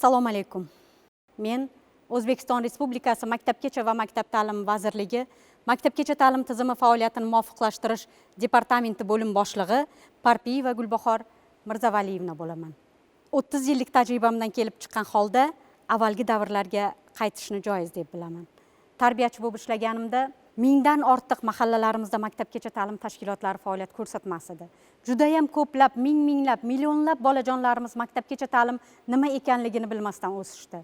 Assalomu alaykum. Men O'zbekiston Respublikasi Maktabgacha va maktab ta'limi vazirligi Maktabgacha ta'lim tizimi faoliyatini muvofiqlashtirish departamenti bo'lim boshlig'i Parpiyeva Gulbahor Mirzavaliyevna bo'laman. 30 yillik tajribamdan kelib chiqqan holda avvalgi davrlarga qaytishni joiz deb bilaman. Tarbiyachi bo'lib ishlaganimda mingdan ortiq mahallalarimizda maktabgacha ta'lim tashkilotlari faoliyat ko'rsatmas edi. Judayam ko'plab, ming minglab, millionlab bolajonlarimiz maktabgacha ta'lim nima ekanligini bilmasdan o'sishdi.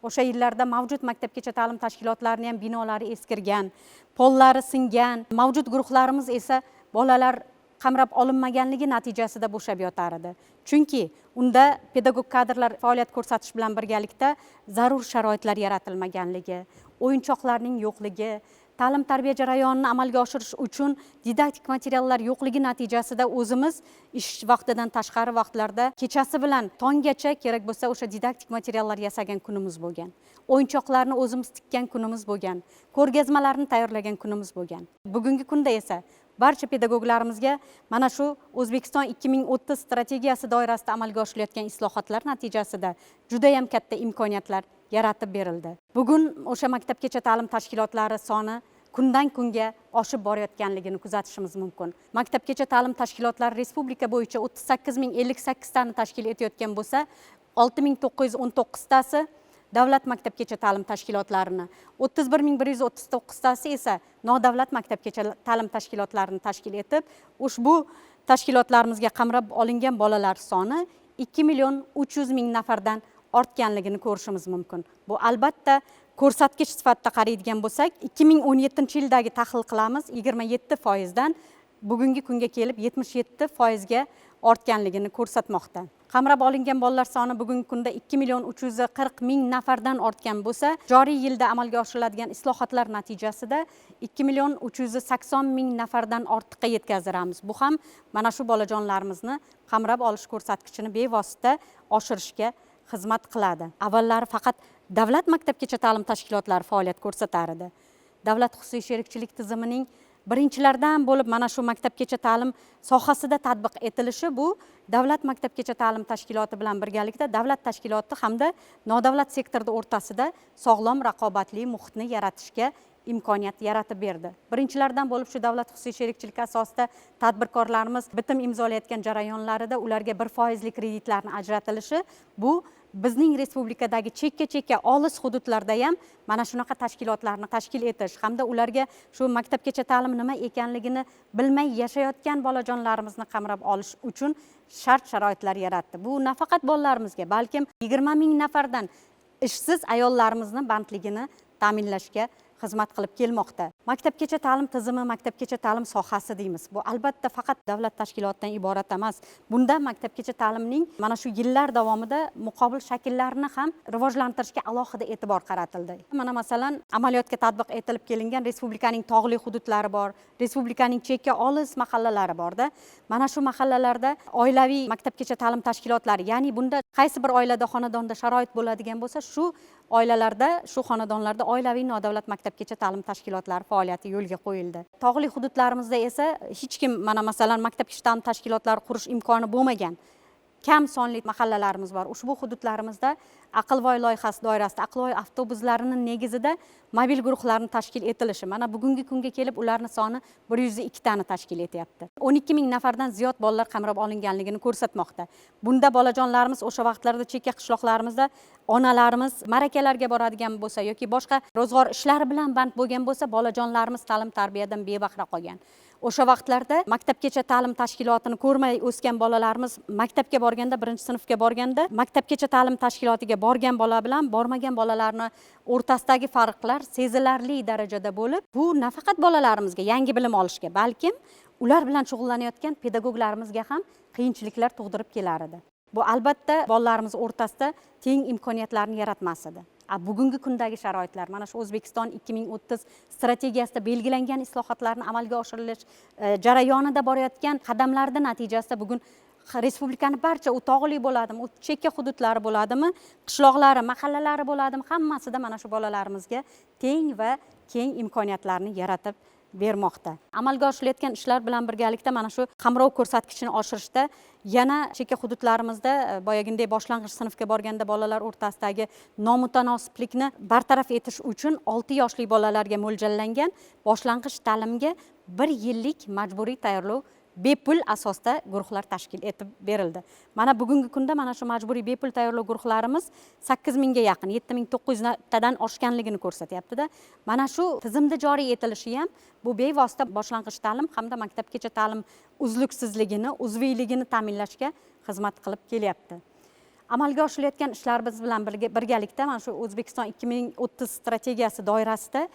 O'sha yillarda mavjud maktabgacha ta'lim tashkilotlarining ham binolari eskirgan, pollari singan, mavjud guruhlarimiz esa bolalar qamrab olinmaganligi natijasida bo'shab yotar edi. Chunki unda pedagog kadrlar faoliyat ko'rsatish bilan birgalikda zarur sharoitlar yaratilmaganligi, o'yinchoqlarning yo'qligi, ta'lim tarbiya jarayonini amalga oshirish uchun didaktik materiallar yo'qligi natijasida o'zimiz ish vaqtidan tashqari vaqtlarda kechasi bilan tonggacha kerak bo'lsa o'sha didaktik materiallar yasagan kunimiz bo'lgan. O'yinchoqlarni o'zimiz tikkan kunimiz bo'lgan, ko'rgazmalarni tayyorlagan kunimiz bo'lgan. Bugungi kunda esa barcha pedagoglarimizga mana shu O'zbekiston 2030 strategiyasi doirasida amalga oshirilayotgan islohotlar natijasida juda ham katta imkoniyatlar yaratib berildi. Bugun o'sha maktabgacha ta'lim tashkilotlari soni kundan kunga oshib borayotganligini kuzatishimiz mumkin. Maktabgacha ta'lim tashkilotlari respublika bo'yicha 38 058 tani tashkil etayotgan bo'lsa, 6919 tasi davlat maktabgacha ta'lim tashkilotlarini, 31 139 tasi esa nodavlat maktabgacha ta'lim tashkilotlarini tashkil etib, ushbu tashkilotlarimizga qamrab olingan bolalar soni 2 million 300 ming nafardan ortganligini ko'rishimiz mumkin. Bu albatta ko'rsatkich sifatida qaraydigan bo'lsak, 2017-yildagi tahlil qilamiz, 27%dan bugungi kunga kelib 77%ga ortganligini ko'rsatmoqda. Qamrab olingan bolalar soni bugungi kunda 2 million 340 ming nafardan ortgan bo'lsa, joriy yilda amalga oshiriladigan islohotlar natijasida 2 million 380 ming nafardan ortiqqa yetkazdiramiz. Bu ham mana shu bolajonlarimizni qamrab olish ko'rsatkichini bevosita oshirishga xizmat qiladi. Avvallari faqat davlat maktabgacha ta'lim tashkilotlari faoliyat ko'rsatar edi. Davlat xususiy sherikchilik tizimining birinchilardan bo'lib mana shu maktabgacha ta'lim sohasida tatbiq etilishi bu davlat maktabgacha ta'lim tashkiloti bilan birgalikda davlat tashkiloti hamda nodavlat sektorda o'rtasida sog'lom raqobatli muhitni yaratishga imkoniyat yaratib berdi. Birinchilardan bo'lib shu davlat xususiy sherikchilik asosida tadbirkorlarimiz bitim imzolayotgan jarayonlarida ularga 1%li kreditlarni ajratilishi bu bizning respublikadagi chekka-chekka olis hududlarda ham mana shunaqa tashkilotlarni tashkil etish hamda ularga shu maktabgacha ta'lim nima ekanligini bilmay yashayotgan bolajonlarimizni qamrab olish uchun shart sharoitlar yaratdi. Bu nafaqat bolalarimizga, balkim 20 ming nafardan ishsiz ayollarimizni bandligini ta'minlashga xizmat qilib kelmoqda. Maktabgacha ta'lim tizimi, maktabgacha ta'lim sohasi deymiz. Bu albatta faqat davlat tashkilotidan iborat emas. Bunda maktabgacha ta'limning mana shu yillar davomida muqobil shakllarini ham rivojlantirishga alohida e'tibor qaratildi. Mana masalan, amaliyotga tatbiq etilib kelingan respublikaning tog'li hududlari bor, respublikaning chekka olis mahallalari borda. Mana shu mahallalarda oilaviy maktabgacha ta'lim tashkilotlari, ya'ni bunda qaysi bir oilada, xonadonda sharoit bo'ladigan bo'lsa, shu oilalarda, shu xonadonlarda oilaviy nodavlat maktabgacha ta'lim tashkilotlari faoliyati yo'lga qo'yildi. Tog'li hududlarimizda esa hech kim mana masalan maktabgacha ta'lim tashkilotlari qurish imkoni bo'lmagan kam sonli mahallalarimiz bor. Ushbu hududlarimizda Aqlvoy loyihasi doirasida Aqlvoy avtobuslarining negizida mobil guruhlarni tashkil etilishi mana bugungi kunga kelib ularning soni 102 tani tashkil etyapti. 12 ming nafardan ziyod bolalar qamrab olinganligini ko'rsatmoqda. Bunda bolajonlarimiz o'sha vaqtlarda chekka qishloqlarimizda onalarimiz ma'rakalarga boradigan bo'lsa yoki boshqa ro'zg'or ishlari bilan band bo'lgan bo'lsa, bolajonlarimiz ta'lim tarbiyadan bebahra qolgan. O'sha vaqtlarda maktabgacha ta'lim tashkilotini ko'rmay o'sgan bolalarimiz maktabga borganda, birinchi sinfga borganda, maktabgacha ta'lim tashkilotiga borgan bola bilan bormagan bolalarni o'rtasidagi farqlar sezilarli darajada bo'lib, bu nafaqat bolalarimizga yangi bilim olishga, balkim ular bilan shug'ullanayotgan pedagoglarimizga ham qiyinchiliklar tug'dirib kelar edi. Bu albatta bolalarimiz o'rtasida teng imkoniyatlarni yaratmas edi. Bugungi kundagi sharoitlar mana shu O'zbekiston 2030 strategiyasida belgilangan islohotlarni amalga oshirilish jarayonida borayotgan qadamlarda natijasida bugun respublikani barcha u tog'li bo'ladimi, u chekka hududlari bo'ladimi, qishloqlari, mahallalari bo'ladimi, hammasida mana shu bolalarimizga teng va keng imkoniyatlarni yaratib bermoqda. Amalga oshirilayotgan ishlar bilan birgalikda mana shu qamrov ko'rsatkichini oshirishda yana chekka hududlarimizda boyagindek boshlang'ich sinfga borganda bolalar o'rtasidagi nomutanosiblikni bartaraf etish uchun 6 yoshli bolalarga mo'ljallangan boshlang'ich ta'limga 1 yillik majburiy tayyorlov bepul asosda guruhlar tashkil etib berildi. Mana bugungi kunda mana shu majburiy bepul tayyorlov guruhlarimiz 8000 ga yaqin, 7900 tadan oshganligini ko'rsatyapti-da. Mana shu tizimda joriy etilishi ham bu bevosita boshlang'ich ta'lim hamda maktabgacha ta'lim uzluksizligini, uzviyligini ta'minlashga xizmat qilib kelyapti. Amalga oshirilayotgan ishlarimiz bilan birgalikda mana shu O'zbekiston 2030 strategiyasi doirasida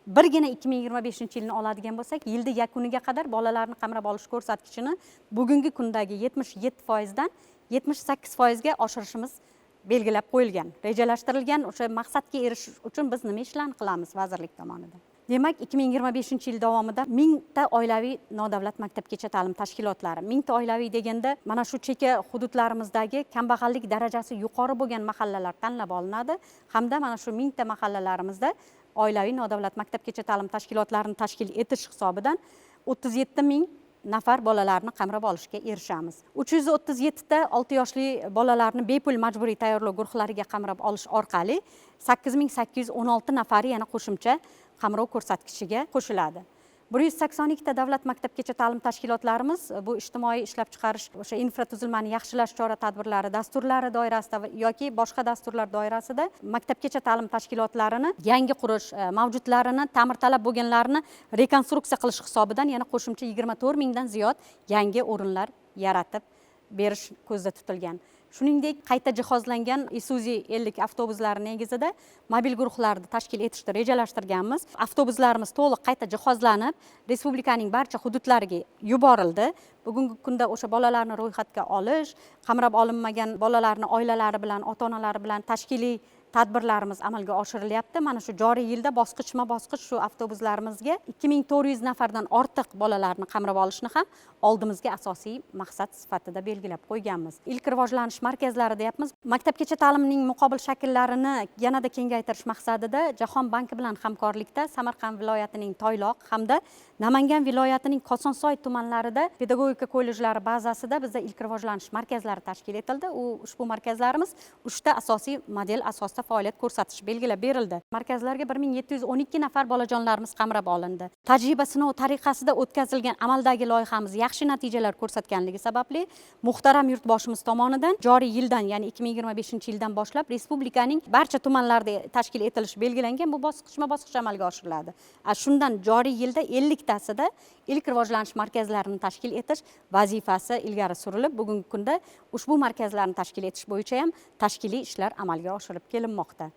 birgina 2025-yilni oladigan bo'lsak, yilda yakuniga qadar bolalarni qamrab olish ko'rsatkichini bugungi kundagi 77% dan 78% ga oshirishimiz belgilab qo'yilgan, rejalashtirilgan. O'sha maqsadga erishish uchun biz nima ishlarni qilamiz vazirlik tomonidan? Demak, 2025-yil davomida 1000 ta oilaviy nodavlat maktabgacha ta'lim tashkilotlari, 1000 ta oilaviy deganda mana shu chekka hududlarimizdagi kambag'allik darajasi yuqori bo'lgan mahallalar tanlab olinadi hamda mana shu 1000 ta mahallalarimizda oilaviy nodavlat maktabgacha ta'lim tashkilotlarini tashkil etish hisobidan 37 ming nafar bolalarni qamrab olishga erishamiz. 337 ta 6 yoshli bolalarni bepul majburiy tayyorlov guruhlariga qamrab olish orqali 8816 nafari yana qo'shimcha qamrov ko'rsatkichiga qo'shiladi. 182 ta davlat maktabgacha ta'lim tashkilotlarimiz bu ijtimoiy ishlab chiqarish, o'sha infratuzilmani yaxshilash chora-tadbirlari dasturlari doirasida yoki boshqa dasturlar doirasida maktabgacha ta'lim tashkilotlarini yangi qurish, mavjudlarini ta'mirtalab bo'lganlarini rekonstruksiya qilish hisobidan yana qo'shimcha 24 mingdan ziyod yangi o'rinlar yaratib berish ko'zda tutilgan. Shuningdek, qayta jihozlangan Isuzu 50 avtobuslari negizida mobil guruhlarni tashkil etishni rejalashtirganmiz. Avtobuslarimiz to'liq qayta jihozlanib, respublikaning barcha hududlariga yuborildi. Bugungi kunda o'sha bolalarni ro'yxatga olish, qamrab olinmagan bolalarni oilalari bilan, ota-onalari bilan tashkiliy tadbirlarimiz amalga oshirilyapti. Mana shu joriy yilda bosqichma-bosqich shu avtobuslarimizga 2400 nafardan ortiq bolalarni qamrab olishni ham oldimizga asosiy maqsad sifatida belgilab qo'yganmiz. Ilk rivojlanish markazlari deyapmiz. Maktabgacha ta'limning muqobil shaklarini yanada kengaytirish maqsadida Jahon banki bilan hamkorlikda Samarqand viloyatining Toyloq hamda Namangan viloyatining Kosonsoy tumanlarida pedagogika kollejlari bazasida bizda ilk rivojlanish markazlari tashkil etildi. U ushbu markazlarimiz 3 ta asosiy model asosida faoliyat ko'rsatish belgilab berildi. Markazlarga 1712 nafar bolajonlarimiz qamrab olindi. Tajriba sinov tariqasida o'tkazilgan amaldagi loyihamiz yaxshi natijalar ko'rsatganligi sababli muhtaram yurtboshimiz tomonidan joriy yildan, ya'ni 2025-yildan boshlab respublikaning barcha tumanlarida tashkil etilishi belgilangan. Bu bosqichma-bosqich amalga oshiriladi. Shundan joriy yilda 50 tasida ilk rivojlanish markazlarini tashkil etish vazifasi ilgari surilib, bugungi kunda ushbu markazlarni tashkil etish bo'yicha ham tashkiliy ishlar amalga oshirib kelinmoqda.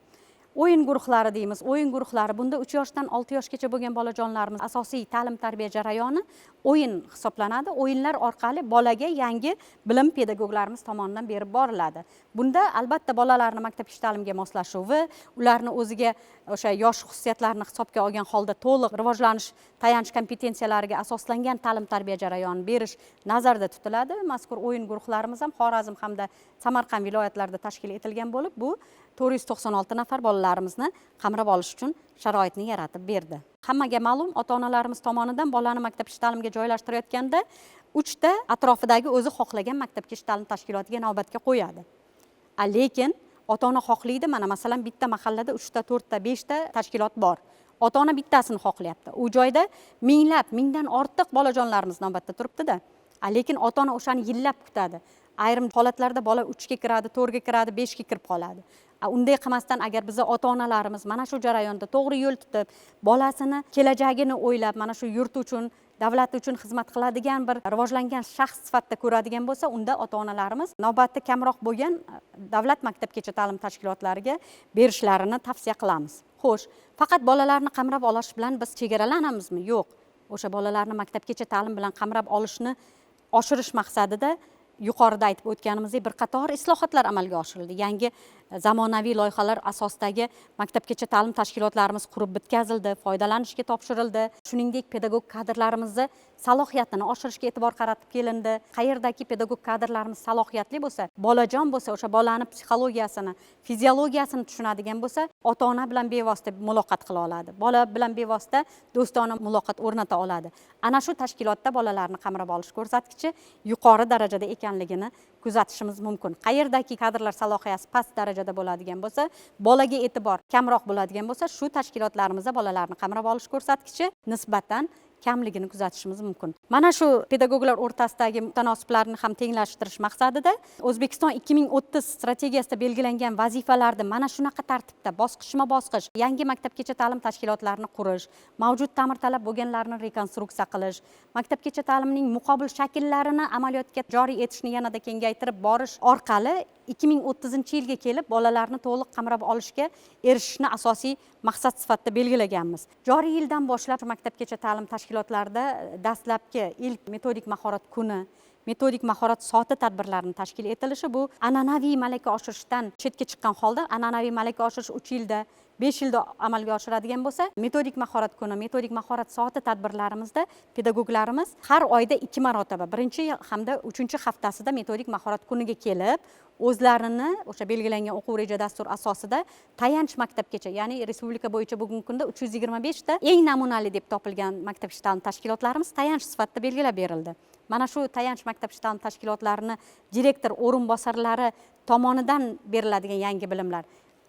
O'yin guruhlari deymiz. O'yin guruhlari bunda 3 yoshdan 6 yoshgacha bo'lgan bolajonlarimiz asosiy ta'lim-tarbiya jarayoni o'yin hisoblanadi. O'yinlar orqali bolaga yangi bilim pedagoglarimiz tomonidan berib boriladi. Bunda albatta bolalarni maktabgacha ta'limga moslashuvi, ularni o'ziga o'sha yosh xususiyatlarini hisobga olgan holda to'liq rivojlanish tayanch kompetensiyalariga asoslangan ta'lim-tarbiya jarayonini berish nazarda tutiladi. Mazkur o'yin guruhlarimiz ham Xorazm hamda Samarqand viloyatlarida tashkil etilgan bo'lib, bu 496 nafar bolalarimizni qamrab olish uchun sharoitni yaratib berdi. Hammaga ma'lum, ota-onalarimiz tomonidan bolani maktabgacha ta'limga joylashtirayotganda 3 ta atrofidagi o'zi xohlagan maktabgacha ta'lim tashkilotiga navbatga qo'yadi. Lekin ota-ona xohlaydi, mana masalan bitta mahallada 3 ta, 4 ta, 5 ta tashkilot bor. Ota-ona bittasini xohlayapti. U joyda minglab, mingdan ortiq bolajonlarimiz navbatda turibdi-da. Lekin ota-ona o'shani yillab kutadi. Ayrim holatlarda bola 3 ga kiradi, 4 ga kiradi, 5 ga kirib qoladi. Unday qilmasdan agar biza ota-onalarimiz mana shu jarayonda to'g'ri yo'l tutib, bolasini kelajagini o'ylab, mana shu yurt uchun, davlat uchun xizmat qiladigan bir rivojlangan shaxs sifatida ko'radigan bo'lsa, unda ota-onalarimiz navbatda kamroq bo'lgan davlat maktabgacha ta'lim tashkilotlariga berishlarini tavsiya qilamiz. Xo'sh, faqat bolalarni qamrab olish bilan biz chegaralanamizmi? Yo'q. O'sha bolalarni maktabgacha ta'lim bilan qamrab olishni oshirish maqsadida yuqorida aytib o'tganimizdek bir qator islohotlar amalga oshirildi. Yangi zamonaviy loyihalar asosidagi maktabgacha ta'lim tashkilotlarimiz qurib bitkazildi, foydalanishga topshirildi. Shuningdek, pedagog kadrlarimizni salohiyatini oshirishga e'tibor qaratib kelindi. Qayerdaki pedagog kadrlarimiz salohiyatli bo'lsa, bolajon bo'lsa, o'sha bolani psixologiyasini, fiziologiyasini tushunadigan bo'lsa, ota-ona bilan bevosita muloqot qila oladi. Bola bilan bevosita do'stona muloqot o'rnata oladi. Ana shu tashkilotda bolalarni qamrab olish ko'rsatkichi yuqori darajada ekanligini kuzatishimiz mumkin. Qayerdaki kadrlar salohiyati past darajada bo'ladigan bo'lsa, bolaga e'tibor kamroq bo'ladigan bo'lsa, shu tashkilotlarimizda bolalarni qamrab olish ko'rsatkichi nisbatan kamligini kuzatishimiz mumkin. Mana shu pedagoglar o'rtasidagi mutanosiblarni ham tenglashtirish maqsadida O'zbekiston 2030 strategiyasida belgilangan vazifalarni mana shunaqa tartibda bosqichma-bosqich yangi maktabgacha ta'lim tashkilotlarini qurish, mavjud ta'mirtalab bo'lganlarni rekonstruksiya qilish, maktabgacha ta'limning muqobil shakllarini amaliyotga joriy etishni yanada kengaytirib borish orqali 2030-yilga kelib bolalarni to'liq qamrab olishga erishishni asosiy maqsad sifatida belgilaganmiz. Joriy yildan boshlab maktabgacha ta'lim tashkilotlarida dastlabki ilk metodik mahorat kuni, metodik mahorat soati tadbirlarini tashkil etilishi bu an'anaviy malaka oshirishdan chetga chiqqan holda, an'anaviy malaka oshirish 3 yilda, 5 yilda amalga oshiradigan bo'lsa, metodik mahorat kuni, metodik mahorat soati tadbirlarimizda pedagoglarimiz har oyda 2 marotaba, birinchi hamda 3 haftasida metodik mahorat kuniga kelib, o'zlarini o'sha belgilangan o'quv reja dastur asosida tayanch maktabgacha, ya'ni respublika bo'yicha bugungi kunda 325 ta eng namunali deb topilgan maktabgacha ta'lim tashkilotlarimiz tayanch sifatida belgilab berildi. Mana shu tayanch maktabgacha ta'lim tashkilotlarini direktor o'rinbosarlari tomonidan beriladigan yangi bilimlar.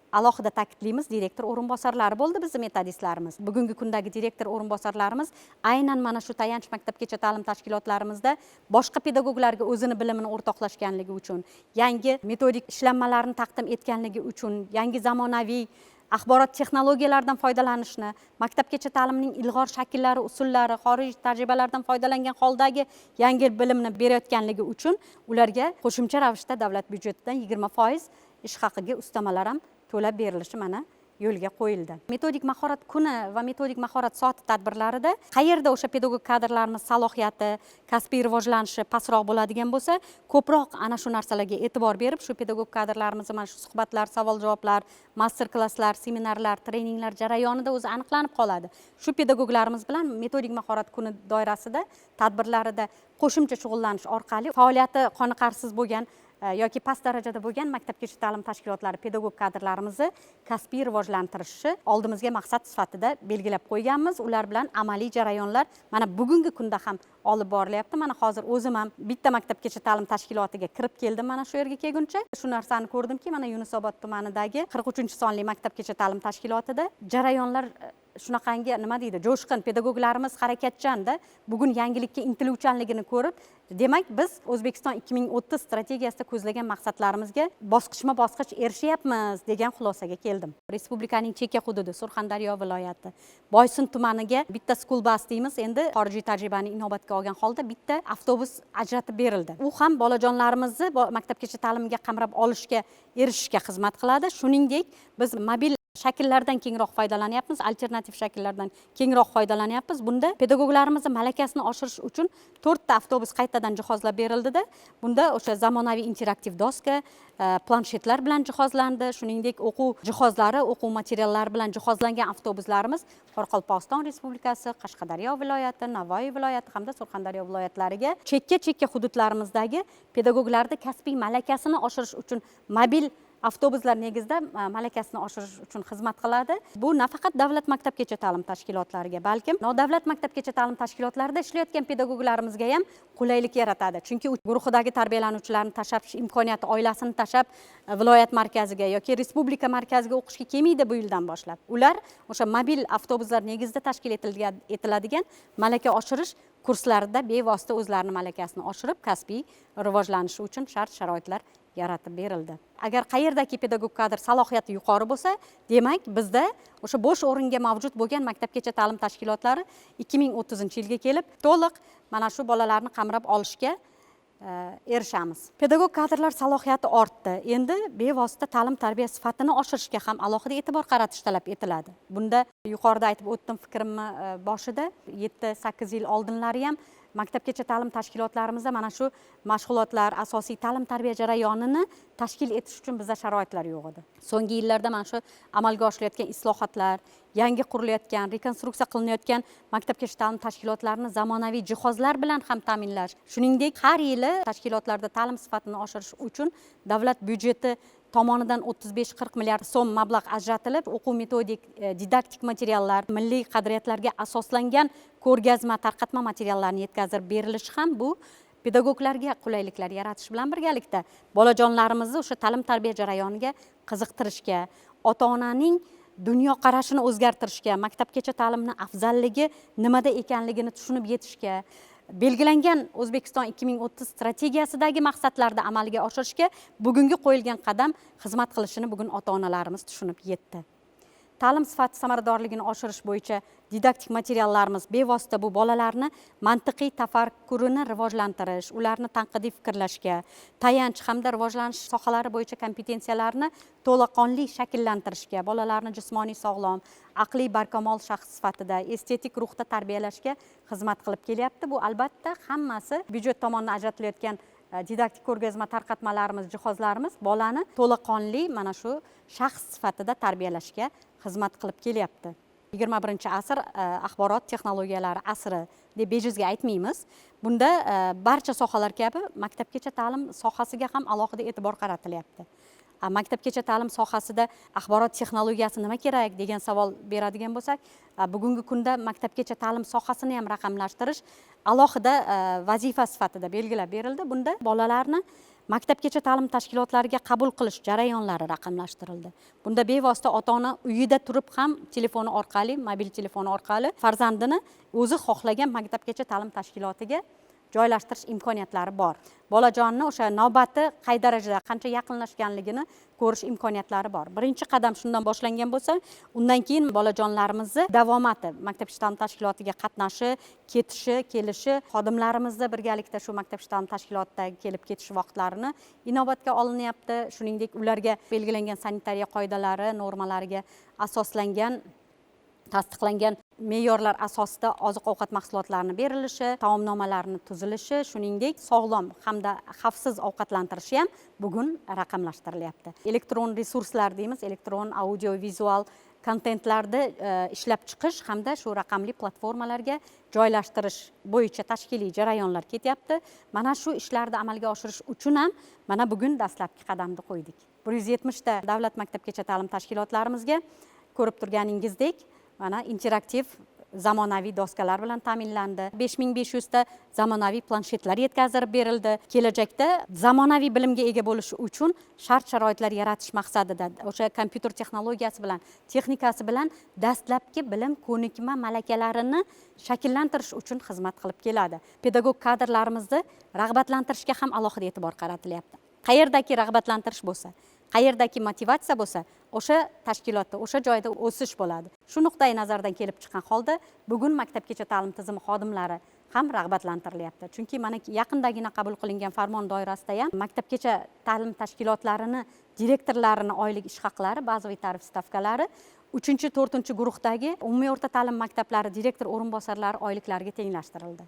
Alohida ta'kidlaymiz, direktor o'rinbosarlari bo'ldi bizning metodistlarimiz. Bugungi kundagi direktor o'rinbosarlarimiz aynan mana shu tayanch maktabgacha ta'lim tashkilotlarimizda boshqa pedagoglarga o'zini bilimini o'rtoqlashganligi uchun, yangi metodik ishlanmalarni taqdim etganligi uchun, yangi zamonaviy axborot texnologiyalaridan foydalanishni, maktabgacha ta'limning ilg'or shakllari, usullari, xorijiy tajribalardan foydalangan holdagi yangi bilimni berayotganligi uchun ularga qo'shimcha ravishda davlat byudjetidan 20% ish haqiga ustamalar ham to'lab berilishi mana yo'lga qo'yildi. Metodik mahorat kuni va metodik mahorat soati tadbirlarida qayerda o'sha pedagog kadrlarimiz salohiyati, kasbiy rivojlanishi pastroq bo'ladigan bo'lsa, ko'proq ana shu narsalarga e'tibor berib, shu pedagog kadrlarimizni mana shu suhbatlar, savol-javoblar, master-klasslar, seminarlar, treninglar jarayonida o'zi aniqlanib qoladi. Shu pedagoglarimiz bilan metodik mahorat kuni doirasida tadbirlarida qo'shimcha shug'ullanish orqali faoliyati qoniqarsiz bo'lgan yoki past darajada bo'lgan maktabgacha ta'lim tashkilotlari pedagog kadrlarimizni kasbiy rivojlantirishni oldimizga maqsad sifatida belgilab qo'yganmiz. Ular bilan amaliy jarayonlar mana bugungi kunda ham olib borilyapti. Mana hozir o'zim ham bitta maktabgacha ta'lim tashkilotiga kirib keldim, mana shu yerga kelguncha shu narsani ko'rdimki, mana Yunusobod tumanidagi 43-sonli maktabgacha ta'lim tashkilotida jarayonlar shunaqangi, nima deydi, jo'shqin, pedagoglarimiz harakatchanda, bugun yangilikka intiluvchanligini ko'rib, demak biz O'zbekiston 2030 strategiyasida ko'zlagan maqsadlarimizga bosqichma-bosqich erishyapmiz degan xulosaga keldim. Respublikaning chekka hududi Surxondaryo viloyati Boysun tumaniga bitta school bus deymiz, endi xorijiy tajribani inobatga olgan holda bitta avtobus ajratib berildi. U ham bolajonlarimizni maktabgacha ta'limga qamrab olishga erishishga xizmat qiladi. Shuningdek, biz mobil shakllardan kengroq foydalanyapmiz, alternativ shakllardan kengroq foydalanyapmiz. Bunda pedagoglarimizning malakasini oshirish uchun 4 ta avtobus qaytadan jihozlab berildida. Bunda o'sha zamonaviy interaktiv doska, planshetlar bilan jihozlandi. Shuningdek, o'quv jihozlari, o'quv materiallari bilan jihozlangan avtobuslarimiz Qoraqalpog'iston Respublikasi, Qashqadaryo viloyati, Navoiy viloyati hamda Surxondaryo viloyatlariga chekka-chekka hududlarimizdagi pedagoglarning kasbiy malakasini oshirish uchun mobil avtobuslar negizida malakasini oshirish uchun xizmat qiladi. Bu nafaqat davlat maktabgacha ta'lim tashkilotlariga, balkim nodavlat maktabgacha ta'lim tashkilotlarida ishlayotgan pedagoglarimizga ham qulaylik yaratadi. Chunki u guruhidagi tarbiyalanuvchilarni tashlab imkoniyati, oilasini tashlab viloyat markaziga yoki respublika markaziga o'qishga kelmaydi bu yildan boshlab. Ular o'sha mobil avtobuslar negizida tashkil etiladigan malaka oshirish kurslarida bevosita o'zlarini malakasini oshirib, kasbiy rivojlanishi uchun shart-sharoitlar yaratib berildi. Agar qayerdaki pedagog kadr salohiyati yuqori bo'lsa, demak bizda o'sha bo'sh o'ringa mavjud bo'lgan maktabgacha ta'lim tashkilotlari 2030-yilga kelib to'liq mana shu bolalarni qamrab olishga erishamiz. Pedagog kadrlar salohiyati ortdi. Endi bevosita ta'lim tarbiya sifatini oshirishga ham alohida e'tibor qaratish talab etiladi. Bunda yuqorida aytib o'tdim fikrimni boshida, 7-8 yil oldinlari ham Maktabgacha ta'lim tashkilotlarimizda mana shu mashg'ulotlar, asosiy ta'lim tarbiya jarayonini tashkil etish uchun bizda sharoitlar yo'q edi. So'nggi yillarda mana shu amalga oshirilayotgan islohotlar, yangi qurilayotgan, rekonstruksiya qilinayotgan maktabgacha ta'lim tashkilotlarini zamonaviy jihozlar bilan ham ta'minlash, shuningdek har yili tashkilotlarda ta'lim sifatini oshirish uchun davlat byudjeti tomonidan 35-40 milliard so'm mablag' ajratilib, o'quv metodik, didaktik materiallar, milliy qadriyatlarga asoslangan ko'rgazma, tarqatma materiallarni yetkazib berilishi ham bu pedagoglarga qulayliklar yaratish bilan birgalikda bolajonlarimizni o'sha ta'lim tarbiya jarayoniga qiziqtirishga, ota-onaning dunyoqarashini o'zgartirishga, maktabgacha ta'limning afzalligi nimada ekanligini tushunib yetishga, belgilangan O'zbekiston 2030 strategiyasidagi maqsadlarni amalga oshirishga bugungi qo'yilgan qadam xizmat qilishini bugun ota-onalarimiz tushunib yetdi. Ta'lim sifati samaradorligini oshirish bo'yicha didaktik materiallarimiz bevosita bu bolalarni mantiqiy tafakkurini rivojlantirish, ularni tanqidiy fikrlashga, tayanch hamda rivojlanish sohalari bo'yicha kompetensiyalarni to'laqonli shakllantirishga, bolalarni jismoniy sog'lom, aqliy barkamol shaxs sifatida estetik ruhda tarbiyalashga xizmat qilib kelyapti. Bu albatta hammasi byudjet tomonidan ajratilayotgan didaktik ko'rgazma tarqatmalarimiz, jihozlarimiz bolani to'laqonli mana shu shaxs sifatida tarbiyalashga xizmat qilib kelyapti. 21-asr axborot texnologiyalari asri deb bejizga aytmaymiz. Bunda barcha sohalar kabi maktabgacha ta'lim sohasiga ham alohida e'tibor qaratilyapti. Maktabgacha ta'lim sohasida axborot texnologiyasi nima kerak degan savol beradigan bo'lsak, bugungi kunda maktabgacha ta'lim sohasini ham raqamlashtirish alohida vazifa sifatida belgilab berildi. Bunda bolalarni maktabgacha ta'lim tashkilotlariga qabul qilish jarayonlari raqamlashtirildi. Bunda bevosita ota-ona uyida turib ham telefoni orqali, mobil telefoni orqali farzandini o'zi xohlagan maktabgacha ta'lim tashkilotiga joylashtirish imkoniyatlari bor. Bolajonni o'sha navbati qay darajada, qancha yaqinlashganligini ko'rish imkoniyatlari bor. Birinchi qadam shundan boshlangan bo'lsa, undan keyin bolajonlarimizni davomati, maktabgacha ta'lim tashkilotiga qatnashi, ketishi, kelishi, xodimlarimizni birgalikda shu maktabgacha ta'lim tashkilotidagi kelib ketish vaqtlarini inobatga olinyapti. Shuningdek, ularga belgilangan sanitariya qoidalari, normalariga asoslangan, tasdiqlangan me'yorlar asosida oziq-ovqat mahsulotlarini berilishi, taomnomalarni tuzilishi, shuningdek sog'lom hamda xavfsiz ovqatlantirishi ham bugun raqamlashtirilyapti. Elektron resurslar deymiz, elektron audio vizual kontentlarni ishlab chiqish hamda shu raqamli platformalarga joylashtirish bo'yicha tashkiliy jarayonlar ketyapti. Mana shu ishlarni amalga oshirish uchun ham mana bugun dastlabki qadamni qo'ydik. 170 ta davlat maktabgacha ta'lim tashkilotlarimizga ko'rib turganingizdek mana interaktiv zamonaviy doskalar bilan ta'minlandi. 5500 ta zamonaviy planshetlar yetkazib berildi. Kelajakda zamonaviy bilimga ega bo'lish uchun shart-sharoitlar yaratish maqsadida o'sha kompyuter texnologiyasi bilan, texnikasi bilan dastlabki bilim, ko'nikma malakalarini shakllantirish uchun xizmat qilib keladi. Pedagog kadrlarimizni rag'batlantirishga ham alohida e'tibor qaratilyapti. Qayerdaki rag'batlantirish bo'lsa, qayerdaki motivatsiya bo'lsa, o'sha tashkilotda, o'sha joyda o'sish bo'ladi. Shu nuqtai nazardan kelib chiqqan holda bugun maktabgacha ta'lim tizimi xodimlari ham rag'batlantirilyapti. Chunki mana yaqindagina qabul qilingan farmon doirasida ham maktabgacha ta'lim tashkilotlarini direktorlarini oylik ish haqlari, bazaviy tarif stavkalari 3-4 guruhdagi umumiy o'rta ta'lim maktablari direktor o'rinbosarlari oyliklariga tenglashtirildi.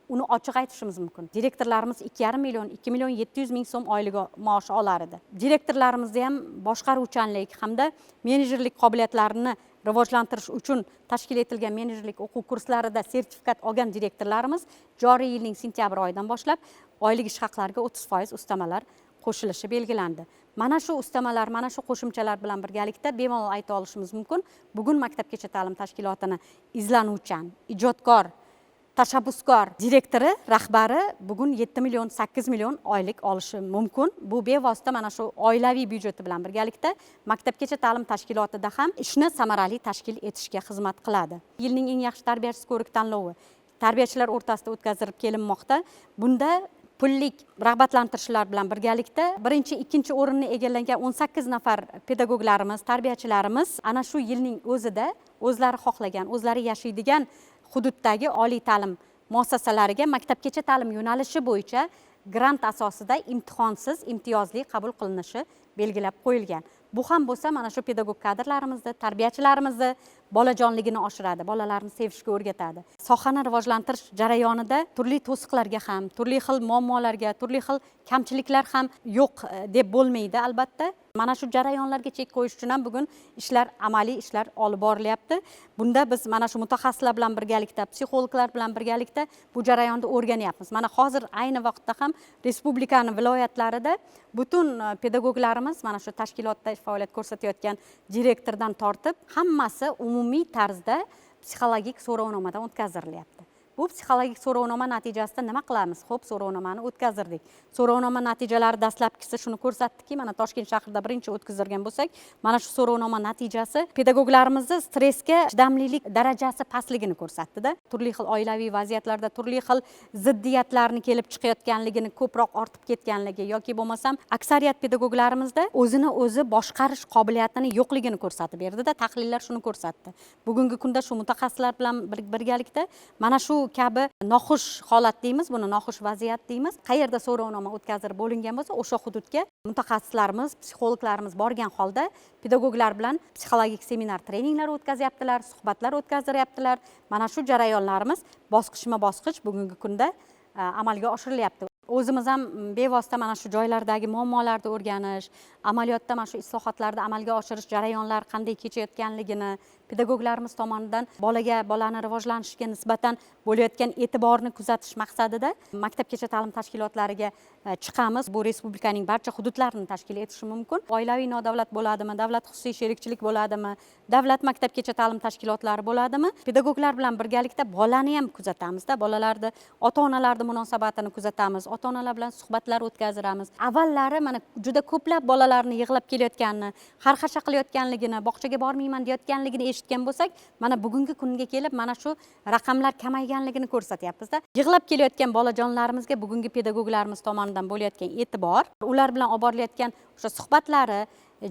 Uni ochiq aytishimiz mumkin. Direktorlarimiz 2,5 million, 2 million 700 ming so'm oylik maosh olar edi. Direktorlarimizda ham boshqaruvchanlik hamda menejerlik qobiliyatlarini rivojlantirish uchun tashkil etilgan menejerlik o'quv kurslarida sertifikat olgan direktorlarimiz joriy yilning sentyabr oyidan boshlab oylik ish haqlariga 30% ustamalar qo'shilishi belgilandi. Mana shu ustamalar, mana shu qo'shimchalar bilan birgalikda bemalol ayta olishimiz mumkin. Bugun maktabgacha ta'lim tashkilotini izlanuvchan, ijodkor, tashabbuskor direktori, rahbari bugun 7 million, 8 million oylik olishi mumkin. Bu bevosita mana shu oilaviy byudjeti bilan birgalikda maktabgacha ta'lim tashkilotida ham ishni samarali tashkil etishga xizmat qiladi. Yilning eng yaxshi tarbiyachisi ko'rik tanlovi tarbiyachilar o'rtasida o'tkazilib kelinmoqda. Bunda pullik rag'batlantirishlar bilan birgalikda birinchi, ikkinchi o'rinni egallagan 18 nafar pedagoglarimiz, tarbiyachilarimiz ana shu yilning o'zida o'zlari xohlagan, o'zlari yashaydigan hududdagi oliy ta'lim muassasalariga maktabgacha ta'lim yo'nalishi bo'yicha grant asosida imtihonsiz imtiyozli qabul qilinishi belgilab qo'yilgan. Bu ham bo'lsa mana shu pedagog kadrlarimizni, tarbiyachilarimizni bolajonligini oshiradi, bolalarni sevishga o'rgatadi. Sohani rivojlantirish jarayonida turli to'siqlarga ham, turli xil muammolarga, turli xil kamchiliklar ham yo'q deb bo'lmaydi albatta. Mana shu jarayonlarga chek qo'yish uchun ham bugun ishlar, amaliy ishlar olib borilyapti. Bunda biz mana shu mutaxassislar bilan birgalikda, psixologlar bilan birgalikda bu jarayonni o'rganyapmiz. Mana hozir ayni vaqtda ham respublikaning viloyatlarida butun pedagoglarimiz mana shu tashkilotda faoliyat ko'rsatayotgan direktordan tortib hammasi umumiy tarzda psixologik so'rovnomadan o'tkazilyapti. Bu psixologik so'rovnoma natijasida nima qilamiz? Xo'p, so'rovnomani o'tkazdirdik. So'rovnoma natijalari dastlabkisi shuni ko'rsatdiki, mana Toshkent shahrida birinchi o'tkazilgan bo'lsak, mana shu so'rovnoma natijasi pedagoglarimizni stressga chidamlilik darajasi pastligini ko'rsatdi-da. Turli xil oilaviy vaziyatlarda turli xil ziddiyatlarni kelib chiqayotganligini, ko'proq ortib ketganligi yoki bo'lmasam aksariyat pedagoglarimizda o'zini o'zi boshqarish qobiliyatini yo'qligini ko'rsatib berdi-da. Tahlillar shuni ko'rsatdi. Bugungi kunda shu mutaxassislar bilan birgalikda mana shu kabi noxush holat deymiz, buni noxush vaziyat deymiz. Qayerda so'rovnoma o'tkazib bo'lingan bo'lsa, o'sha hududga mutaxassislarimiz, psixologlarimiz borgan holda pedagoglar bilan psixologik seminar treninglar o'tkazyaptilar, suhbatlar o'tkaziryaptilar. Mana shu jarayonlarimiz bosqichma-bosqich bugungi kunda amalga oshirilyapti. O'zimiz ham bevosita mana shu joylardagi muammolarni o'rganish, amaliyotda mana shu islohotlarni amalga oshirish jarayonlari qanday kechayotganligini, pedagoglarimiz tomonidan bolaga, bolani rivojlanishiga nisbatan bo'layotgan e'tiborni kuzatish maqsadida maktabgacha ta'lim tashkilotlariga chiqamiz. Bu respublikaning barcha hududlarini tashkil etishi mumkin. Oilaviy nodavlat bo'ladimi, davlat xususiy sherikchilik bo'ladimi, davlat maktabgacha ta'lim tashkilotlari bo'ladimi? Pedagoglar bilan birgalikda bolani ham kuzatamizda, bolalarni, ota-onalarning munosabatini kuzatamiz, ota-onalar bilan suhbatlar o'tkazamiz. Avvallari mana juda ko'plab bolalarni yig'lab kelayotganini, xarxasha qilayotganligini, bog'chaga bormayman deyotganligini eshitgan bo'lsak, mana bugungi kunga kelib mana shu raqamlar kamayganligini ko'rsatyapmiz-da. Yig'lab kelayotgan bolajonlarimizga bugungi pedagoglarimiz tomonidan bo'layotgan e'tibor, ular bilan olib borilayotgan o'sha suhbatlari,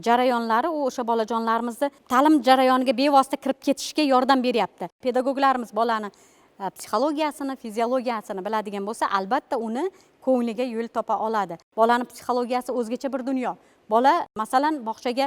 jarayonlari u o'sha bolajonlarimizni ta'lim jarayoniga bevosita kirib ketishga yordam beryapti. Pedagoglarimiz bolani psixologiyasini, fiziologiyasini biladigan bo'lsa, albatta uni ko'ngliga yo'l topa oladi. Bolani psixologiyasi o'zgacha bir dunyo. Bola masalan bog'chaga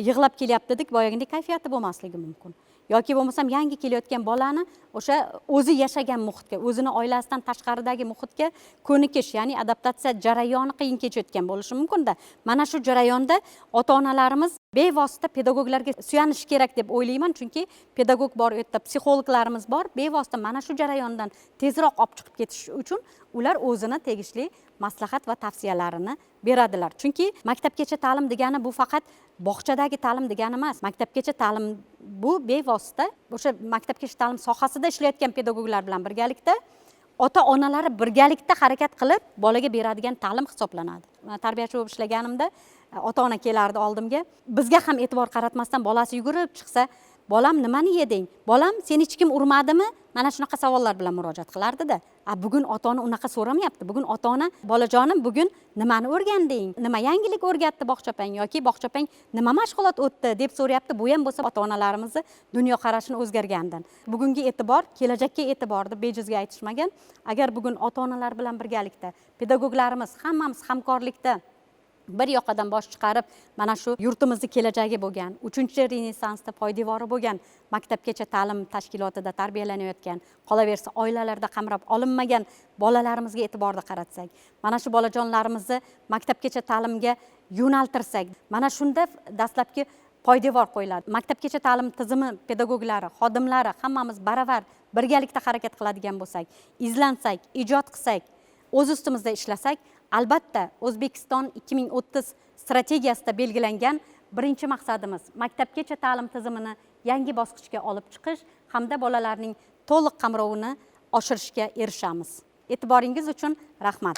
yig'lab kelyapti dedik, boyagidek kayfiyati bo'lmasligi mumkin. Yoki bo'lmasam yangi kelayotgan bolani o'sha o'zi yashagan muhitga, o'zini oilasidan tashqaridagi muhitga ko'nikish, ya'ni adaptatsiya jarayoni qiyin kechayotgan bo'lishi mumkin-da. Mana shu jarayonda ota-onalarimiz bevosita pedagoglarga suyanishi kerak deb o'ylayman, chunki pedagog bor, u yerda psixologlarimiz bor, bevosita mana shu jarayondan tezroq olib chiqib ketish uchun ular o'zini tegishli maslahat va tavsiyalarini beradilar. Chunki maktabgacha ta'lim degani bu faqat bog'chadagi ta'lim degani emas. Maktabgacha ta'lim bu bevosita o'sha maktabgacha ta'lim sohasida ishlayotgan pedagoglar bilan birgalikda ota-onalari birgalikda harakat qilib bolaga beradigan ta'lim hisoblanadi. Tarbiyachi bo'lib ishlaganimda ota-ona kelardi oldimga, bizga ham e'tibor qaratmasdan bolasi yugurib chiqsa, bolam nimani yeding? Bolam seni hech kim urmadimi? Mana shunaqa savollar bilan murojaat qilardi-da. Bugun ota-ona unaqa so'ramayapti. Bugun ota-ona bolajonim bugun nimani o'rganding? Nima yangilik o'rgatdi bog'chapang yoki bog'chapang nima mashg'ulot o'tdi deb so'rayapti. Bu ham bo'lsa ota-onalarimizni dunyoqarashini o'zgargandan. Bugungi e'tibor kelajakka e'tibor deb bejizga aytishmagan. Agar bugun ota-onalar bilan birgalikda pedagoglarimiz hammamiz hamkorlikda bir yoqadan bosh chiqarib mana shu yurtimizni kelajagi bo'lgan, 3-renessansda poydevori bo'lgan maktabgacha ta'lim tashkilotida tarbiyalanayotgan, qolaversa oilalarda qamrab olinmagan bolalarimizga e'tiborni qaratsak, mana shu bolajonlarimizni maktabgacha ta'limga yo'naltirsak, mana shunda dastlabki poydevor qo'yiladi. Maktabgacha ta'lim tizimi pedagoglari, xodimlari hammamiz baravar birgalikda harakat qiladigan bo'lsak, izlansak, ijod qilsak, o'z ustimizda ishlasak, albatta O'zbekiston 2030 strategiyasida belgilangan birinchi maqsadimiz maktabgacha ta'lim tizimini yangi bosqichga olib chiqish hamda bolalarning to'liq qamrovini oshirishga erishamiz. E'tiboringiz uchun rahmat.